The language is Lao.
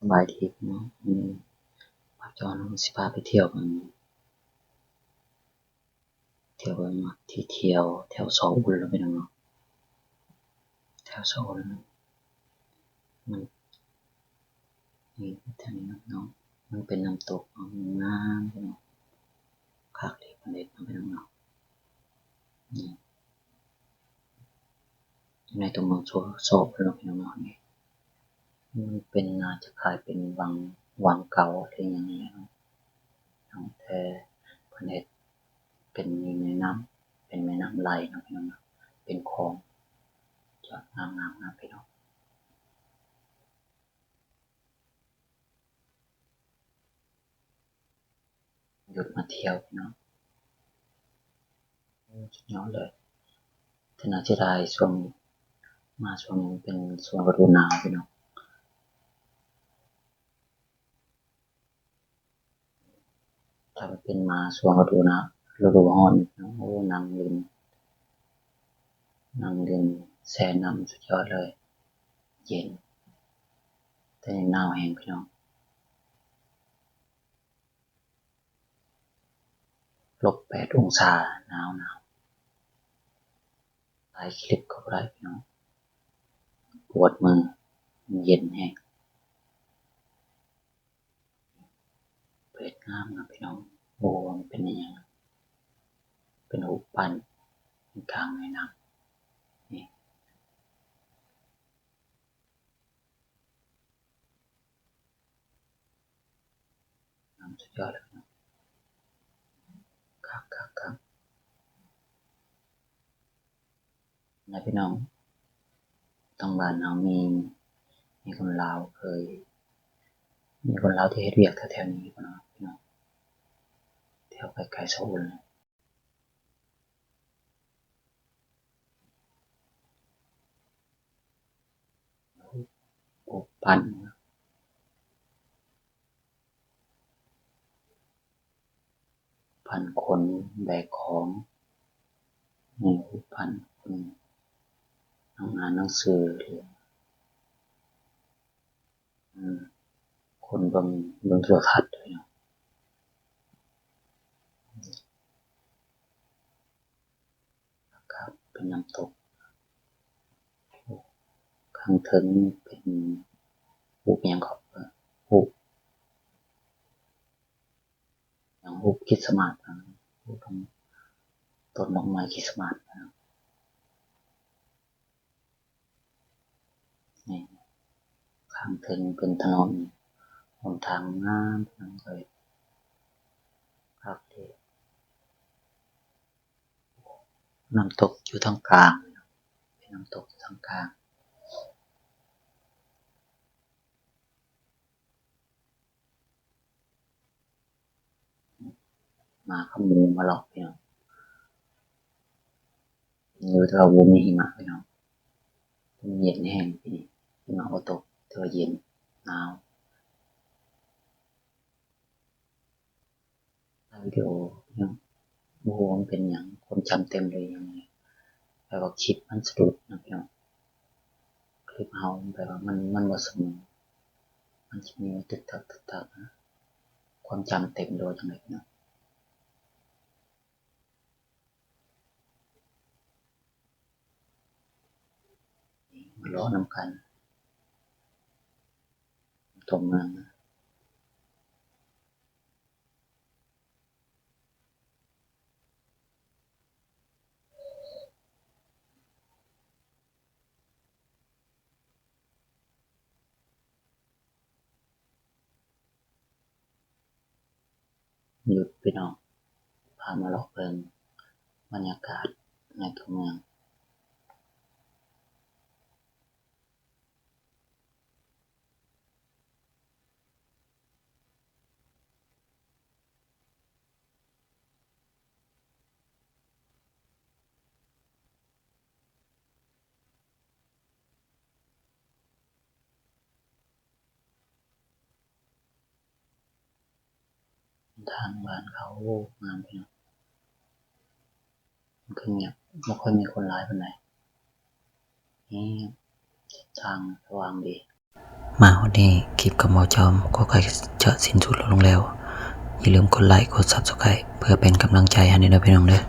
ສະບາຍດີພີ່ນ້ອງ ມື້ນີ້ບ່າວຈອນຊິພາໄປທ່ຽວເບິ່ງ ທ່ຽວເບິ່ງທີ່ທ່ຽວແຖວຊໍອຸ່ນລະພີ່ນ້ອງເນາະ ແຖວຊໍອຸ່ນ ມັນ ນີ້ ແຖວນີ້ເນາະ ມັນເປັນນ້ຳຕົກງາມໆ ພີ່ນ້ອງ ຄັກດີເດ້ພີ່ນ້ອງເນາະ ນີ້ ຢູ່ໃນຕົວເມືອງຊໍ ຊໍອຸ່ນເນາະ ພີ່ນ້ອງເນາະ ນີ້ ມັນເປັນ ໜ້າຈະຄ້າຍເປັນວັງ ວັງເກົ່າ ຫຼືຫຍັງນີ້ແຫຼະເນາະ ຕັ້ງແຕ່ເພິ່ນເຮັດເປັນມີແມ່ນ້ຳ ເປັນແມ່ນ້ຳໄຫຼເນາະ ພີ່ນ້ອງເນາະ ເປັນຂອງ ຍອດ ງາມໆ ພີ່ນ້ອງ. ຢຸດມາທ່ຽວພີ່ນ້ອງ ໂອ້ ສຸດຍອດເລີຍ ແຕ່ໜ້າເສຍດາຍຊ່ວງ ມາຊ່ວງນີ້ເປັນຊ່ວງລະດູໜາວພີ່ນ້ອງ ຖ້າເປັນມາຊ່ວງລະດູໜາວ ລະດູຮ້ອນ ໂອ້ ນັ່ງຫຼິ້ນ ນັ່ງຫຼິ້ນແຊ່ນ້ຳ ສຸດຍອດເລີຍ ເຢັນ ແຕ່ນີ້ໜາວແຮງພີ່ນ້ອງ. ລົບແປດອົງສາ ໜາວໆ ຖ່າຍຄລິບກໍບໍ່ໄດ້ພີ່ນ້ອງ ປວດມື ມັນເຢັນແຮງ ເປັນງາມນະພີ່ນ້ອງ ບໍ່ຮູ້ວ່າມັນເປັນອີ່ຫຍັງ ເປັນຮູບປັ້ນ ຢູ່ກາງແມ່ນ້ຳ ນີ້. ງາມສຸດຍອດເລີຍເນາະ ຄັກໆໆ ນະພີ່ນ້ອງ ທາງບ້ານເຮົາມີ ມີຄົນລາວເຄີຍ ມີຄົນລາວທີ່ເຮັດວຽກແຖວໆນີ້ຢູ່ບໍ່ເນາະ ພີ່ນ້ອງ ແຖວໃກ້ໆ ຊໍອຸ່ນ ໂອ້ ປັ້ນ ປັ້ນຄົນແບກຂອງ ນີ້ ປັ້ນຄົນນັ່ງອ່ານໜັງສື ຫຼື ຄົນເບິ່ງ ເບິ່ງໂທລະທັດ ໂຕນີ້ ຄັກໆ ເປັນນ້ຳຕົກ ຂ້າງເທິງເປັນຮູບຫຍັງເກາະ ຮູບ ຫຍັງ ຮູບຄຣິສມາດ ຮູບຕົ້ນດອກໄມ້ຄຣິສມາດ ນີ້ ຂ້າງເທິງເປັນຖະໜົນຫົນທາງງາມ ພີ່ນ້ອງເອີຍ ຄັກເດ ນ້ຳຕົກຢູ່ທາງກາງ ເປັນນ້ຳຕົກຢູ່ທາງກາງ. ມາກັບໝູ່ມາເລາະພີ່ນ້ອງ ຢູ່ແຕ່ວ່າບໍ່ມີຫິມະພີ່ນ້ອງ ເຢັນແຮງປີນີ້ ຫິມະບໍ່ຕົກ ແຕ່ວ່າເຢັນ ໜາວ. ຖ່າຍວິດີໂອ ເນາະ ບໍ່ຮູ້ວ່າມັນເປັນຫຍັງ ຄວາມຈຳເຕັມ ຫຼືຫຍັງນີ້ ແບບວ່າຄລິບມັນສະດຸດນະພີ່ນ້ອງ ຄລິບເຮົາແບບວ່າມັນ ມັນບໍ່ສະເໝີ ມັນຊິມີຕຶກຕັກ ຕຶກຕັກນະ ຄວາມຈຳເຕັມ ຫຼືວ່າຈັ່ງໃດພີ່ນ້ອງ. ມາເລາະນຳກັນ ຕົວເມືອງ ຢຸດພີ່ນ້ອງ ພາມາເລາະເບິ່ງບັນຍາກາດໃນຕົວເມືອງ. ທາງບ້ານເຂົາ ໂອ້ ງາມພີ່ນ້ອງ ມັນຄືງຽບ ບໍ່ຄ່ອຍມີຄົນຫຼາຍປານໃດ ງຽບ ທິດທາງສະຫວ່າງດີ. ມາຮອດນີ້ຄລິບຄຳເວົ້າຈອມກໍໃກ້ຈະສິ້ນສຸດລົງແລ້ວ. ຢ່າລືມກົດໄລກົດ Subscribe ເພື່ອເປັນກຳລັງໃຈໃຫ້ເດີພີ່ນ້ອງເດີ.